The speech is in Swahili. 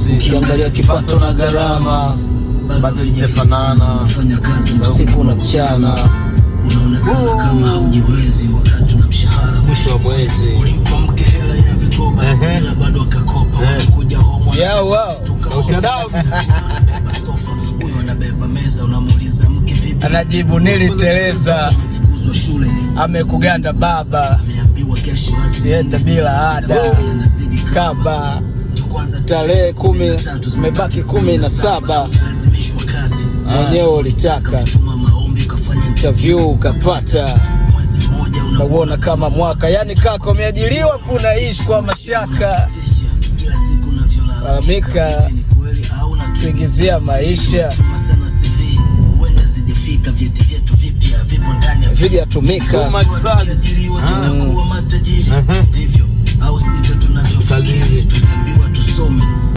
Mwezi. Ukiangalia kipato na gharama bado haijafanana. Fanya kazi usiku na mchana, unaonekana kama haujiwezi wakati una mshahara. Mwisho wa mwezi. Ulimpa mke hela ya vikoba ila bado akakopa. Wanakuja home Yeah, wow. Anabeba sofa, huyo anabeba meza, unamuuliza mke vipi? Anajibu niliteleza, Amefukuzwa shule, amekuganda baba, ameambiwa kesho siende bila ada, anazidi kaba ndio kwanza tarehe 10 zimebaki 17, lazimishwa kazi, mwenyewe ulitaka tuma maombi ukafanya interview ukapata, mwezi mmoja nauona kama mwaka. Yani kaka, umeajiriwa unaishi kwa mashaka, unatisha kila siku unavyolalamika. Lalamika. Ni kweli au tuingizia maisha tuma sana CV, huenda zijafika, vyeti vyetu vipya vipo ndani ya vijatumika. Too much sun. Tukiajiriwa tutakuwa matajiri, ndivyo au sivyo tunavyofikiri. Utajiri. Tuliambiwa tusome.